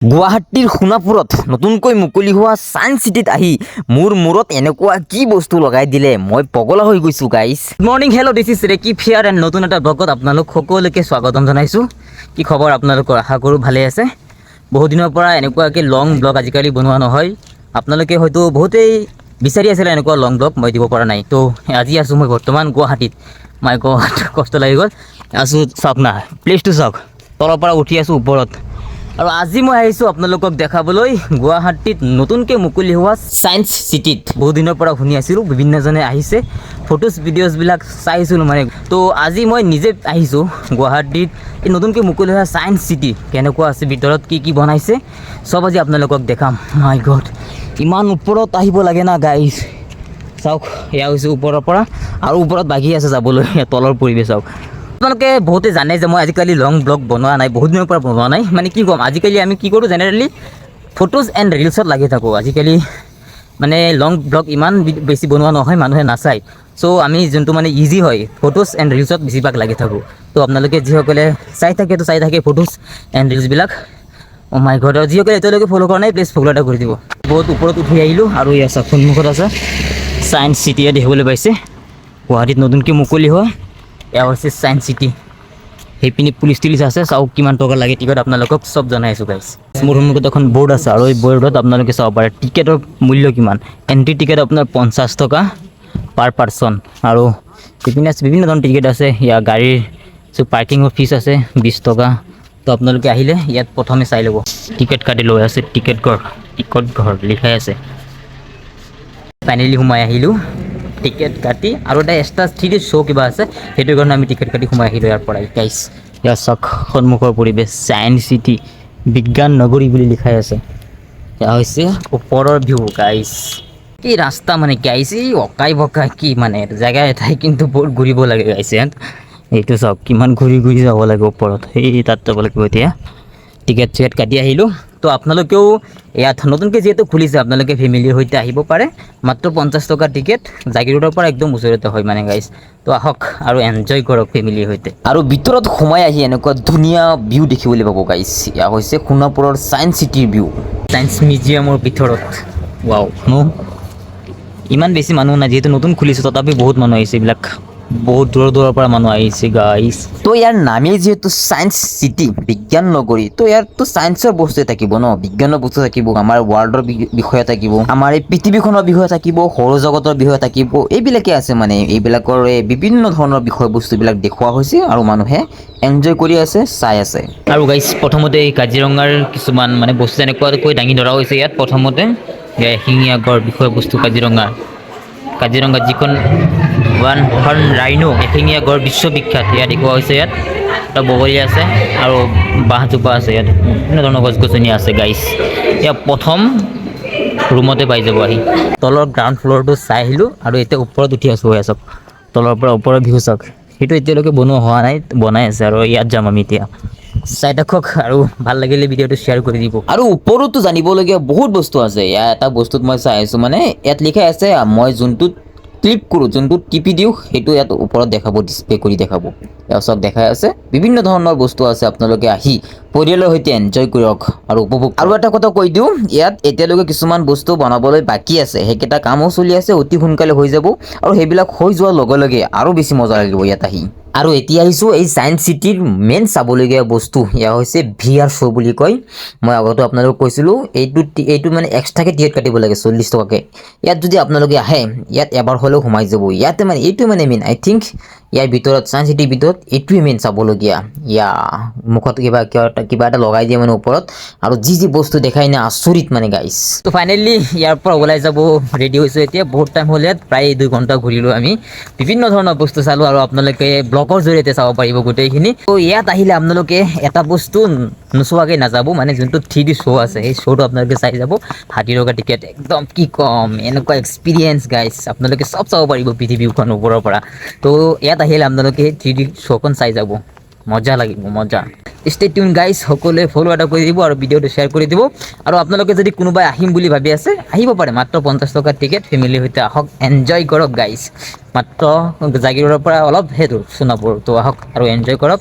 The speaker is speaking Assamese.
গুৱাহাটীৰ সোণাপুৰত নতুনকৈ মুকলি হোৱা ছায়েন্স চিটিত আহি মোৰ মূৰত এনেকুৱা কি বস্তু লগাই দিলে, মই পগলা হৈ গৈছোঁ guys. Good morning, hello, this is Rakib here and নতুন এটা ব্লগত আপোনালোক সকলোকে স্বাগতম জনাইছোঁ। কি খবৰ আপোনালোকৰ? আশা কৰোঁ ভালেই আছে। বহুত দিনৰ পৰা এনেকুৱাকৈ লং ব্লগ আজিকালি বনোৱা নহয়। আপোনালোকে হয়তো বহুতেই বিচাৰি আছিলে এনেকুৱা লং ব্লগ, মই দিব পৰা নাই। তো আজি আছোঁ মই বৰ্তমান গুৱাহাটীত। মাই গড, কষ্ট লাগি গ'ল। আছোঁ, চাওক না, প্লেচটো চাওক, তলৰ পৰা উঠি আছোঁ ওপৰত। আৰু আজি মই আহিছোঁ আপোনালোকক দেখাবলৈ গুৱাহাটীত নতুনকৈ মুকলি হোৱা ছায়েন্স চিটিত। বহুত দিনৰ পৰা শুনি আছিলোঁ, বিভিন্নজনে আহিছে, ফটোজ ভিডিঅ'জবিলাক চাইছিলোঁ মানে। তো আজি মই নিজে আহিছোঁ গুৱাহাটীত। এই নতুনকৈ মুকলি হোৱা ছায়েন্স চিটি কেনেকুৱা আছে, ভিতৰত কি কি বনাইছে, চব আজি আপোনালোকক দেখাম। মাই গড, ইমান ওপৰত আহিব লাগে না গাইজ। চাওক, এয়া হৈছে ওপৰৰ পৰা আৰু ওপৰত বাকী আছে যাবলৈ। তলৰ পৰিৱেশ চাওক। আপোনালোকে বহুতে জানে যে মই আজিকালি লং ব্লগ বনোৱা নাই, বহুত দিনৰ পৰা বনোৱা নাই। মানে কি ক'ম, আজিকালি আমি কি কৰোঁ, জেনেৰেলি ফটোজ এণ্ড ৰিলচত লাগি থাকোঁ। আজিকালি মানে লং ব্লগ ইমান বেছি বনোৱা নহয়, মানুহে নাচায়। চ' আমি যোনটো মানে ইজি হয়, ফটোজ এণ্ড ৰিলচত বেছিভাগ লাগি থাকোঁ। তো আপোনালোকে যিসকলে চাই থাকে, তো চাই থাকে ফটোজ এণ্ড ৰিলচবিলাক। অ' মাই গড, যিসকলে এতিয়ালৈকে ফ'ল' কৰা নাই, প্লিজ ফ'ল' এটা কৰি দিব। বহুত ওপৰত উঠি আহিলোঁ আৰু ইয়াত চাওক, সন্মুখত আছে ছায়েন্স চিটিয়ে দেখিবলৈ পাইছে। গুৱাহাটীত নতুনকৈ মুকলি হোৱা এয়া হৈছে ছায়েন্স চিটি। সেইপিনে পুলিচ তুলিচ আছে। চাওক, কিমান টকা লাগে টিকট, আপোনালোকক চব জনাই আছোঁ গাইছ। মোৰ সন্মুখত এখন বৰ্ড আছে আৰু এই বৰ্ডত আপোনালোকে চাব পাৰে টিকেটৰ মূল্য কিমান। এণ্ট্ৰি টিকেট আপোনাৰ 50 টকা পাৰ পাৰ্চন। আৰু সেইপিনে আছে, বিভিন্ন ধৰণৰ টিকেট আছে। ইয়াৰ গাড়ীৰ পাৰ্কিঙৰ ফিজ আছে 20 টকা। তো আপোনালোকে আহিলে ইয়াত প্ৰথমে চাই ল'ব। টিকেট কাটি লৈ আছে, টিকেট ঘৰ, টিকট ঘৰ লিখাই আছে। ফাইনেলি সোমাই আহিলোঁ টিকেট কাটি। আৰু এটা এক্সট্ৰা 3D show কিবা আছে, সেইটো কাৰণে আমি টিকেট কাটি সোমাই আহিলোঁ ইয়াৰ পৰাই। গাইছ, ইয়াৰ চাওক সন্মুখৰ পৰিৱেশ, ছায়েন্স চিটি, বিজ্ঞান নগৰী বুলি লিখাই আছে। এয়া হৈছে ওপৰৰ ভিউ গাইছ। কি ৰাস্তা মানে গাইছ, এই অকাই বকাই কি মানে জেগা এঠাই, কিন্তু বহুত ঘূৰিব লাগে গাইছ ইয়াত। এইটো চাওক, কিমান ঘূৰি ঘূৰি যাব লাগে ওপৰত, সেই তাত যাব লাগিব। এতিয়া টিকেট চিকেট কাটি আহিলোঁ। তো আপোনালোকেও ইয়াত নতুনকৈ যিহেতু খুলিছে, আপোনালোকে ফেমিলিৰ সৈতে আহিব পাৰে। মাত্ৰ 50 টকা টিকেট, জাগিৰোডৰ পৰা একদম ওচৰতে হয় মানে গাইছ। তো আহক আৰু এনজয় কৰক ফেমিলিৰ সৈতে। আৰু ভিতৰত সোমাই আহি এনেকুৱা ধুনীয়া ভিউ দেখিবলৈ পাব গাইছ। এয়া হৈছে সোণাপুৰৰ ছায়েন্স চিটিৰ ভিউ, ছায়েন্স মিউজিয়ামৰ ভিতৰত। ৱাও ন, ইমান বেছি মানুহ নাই, যিহেতু নতুন খুলিছে, তথাপি বহুত মানুহ আহিছে। এইবিলাক বহুত দূৰৰ দূৰৰ পৰা মানুহ আহিছে গাইছ। তো ইয়াৰ নামেই যিহেতু ছায়েন্স চিটি, বিজ্ঞান নগৰী, তো ইয়াততো ছায়েন্সৰ বস্তুৱে থাকিব ন, বিজ্ঞানৰ বস্তু থাকিব, আমাৰ ৱৰ্ল্ডৰ বিষয়ে থাকিব, আমাৰ এই পৃথিৱীখনৰ বিষয়ে থাকিব, সৌৰজগতৰ বিষয়ে থাকিব, এইবিলাকে আছে। মানে এইবিলাকৰ এই বিভিন্ন ধৰণৰ বিষয়বস্তুবিলাক দেখুওৱা হৈছে আৰু মানুহে এনজয় কৰি আছে, চাই আছে। আৰু গাইছ, প্ৰথমতে এই কাজিৰঙাৰ কিছুমান মানে বস্তু এনেকুৱাকৈ দাঙি ধৰা হৈছে ইয়াত। প্ৰথমতে এয়া এশিঙীয়া গড় বিষয়বস্তু, কাজিৰঙা। কাজিৰঙাত যিখন ওৱান হৰ্ণ ৰাইনো, এশিঙীয়া গড় বিশ্ববিখ্যাত, ইয়াত দেখুওৱা হৈছে। ইয়াত এটা বগৰী আছে আৰু বাঁহজোপা আছে। ইয়াত বিভিন্ন ধৰণৰ গছ গছনি আছে গাইছ। ইয়াত প্ৰথম ৰুমতে পাই যাব আহি। তলৰ গ্ৰাউণ্ড ফ্ল'ৰটো চাই আহিলোঁ আৰু এতিয়া ওপৰত উঠি আছোঁ। হৈ চাওক, তলৰ পৰা ওপৰৰ ভিউ চাওক। সেইটো এতিয়ালৈকে বনোৱা হোৱা নাই, বনাই আছে আৰু ইয়াত যাম আমি এতিয়া। চাই থাকক আৰু ভাল লাগিলে ভিডিঅ'টো শ্বেয়াৰ কৰি দিব। আৰু ওপৰতো জানিবলগীয়া বহুত বস্তু আছে। ইয়াত এটা বস্তুত মই চাই আছোঁ, মানে ইয়াত লিখাই আছে, মই যোনটোত ক্লিক কৰোঁ, যোনটোত টিপি দিওঁ, সেইটো ইয়াত ওপৰত দেখাব, ডিছপ্লে কৰি দেখাব। ইয়াত চব দেখাই আছে, বিভিন্ন ধৰণৰ বস্তু আছে। আপোনালোকে আহি পৰিয়ালৰ সৈতে এনজয় কৰক আৰু উপভোগ। আৰু এটা কথা কৈ দিওঁ, ইয়াত এতিয়ালৈকে কিছুমান বস্তু বনাবলৈ বাকী আছে। সেইকেইটা কামো চলি আছে, অতি সোনকালে হৈ যাব আৰু সেইবিলাক হৈ যোৱাৰ লগে লগে আৰু বেছি মজা লাগিব ইয়াত আহি। আৰু এতিয়া আহিছোঁ এই ছায়েন্স চিটিৰ মেইন চাবলগীয়া বস্তু। এয়া হৈছে ভি আৰ শ্ব' বুলি কয়। মই আগতে আপোনালোকক কৈছিলোঁ, এইটো মানে এক্সট্ৰাকৈ টিকেট কাটিব লাগে 40 টকাকৈ। ইয়াত যদি আপোনালোকে আহে, ইয়াত এবাৰ হ'লেও সোমাই যাব। ইয়াতে মানে এইটো মানে মেইন, আই থিংক ইয়াৰ ভিতৰত, ছায়েন্স চিটিৰ ভিতৰত এইটোৱে মেইন চাবলগীয়া। ইয়া মুখত কিবা এটা লগাই দিয়ে মানে ওপৰত আৰু যি যি বস্তু দেখাই নে, আচৰিত মানে গাইছ। তো ফাইনেলি ইয়াৰ পৰা ওলাই যাব ৰেডি হৈছোঁ এতিয়া। বহুত টাইম হ'ল ইয়াত, প্ৰায় 2 ঘণ্টা ঘূৰিলোঁ আমি, বিভিন্ন ধৰণৰ বস্তু চালোঁ আৰু আপোনালোকে ব্লগৰ জৰিয়তে চাব পাৰিব গোটেইখিনি। তো ইয়াত আহিলে আপোনালোকে এটা বস্তু নোচোৱাকৈ নাযাব, মানে যোনটো 3D show আছে, সেই শ্ব'টো আপোনালোকে চাই যাব। 60 টকা টিকেট, একদম কি ক'ম, এনেকুৱা এক্সপিৰিয়েঞ্চ গাইছ। আপোনালোকে চব চাব পাৰিব পৃথিৱীখন ওপৰৰ পৰা। তো ইয়াত আহিলে আপোনালোকে সেই 3D শ্ব'খন চাই যাব, মজা লাগিব, মজা। ষ্টে টিউন গাইছ, সকলোৱে ফ'ল' এটা কৰি দিব আৰু ভিডিঅ'টো শ্বেয়াৰ কৰি দিব। আৰু আপোনালোকে যদি কোনোবাই আহিম বুলি ভাবি আছে, আহিব পাৰে। মাত্ৰ 50 টকাৰ টিকেট, ফেমিলিৰ সৈতে আহক, এনজয় কৰক গাইছ। মাত্ৰ জাগিৰোডৰ পৰা অলপহে দূৰ সোণাপুৰ। তো আহক আৰু এনজয় কৰক।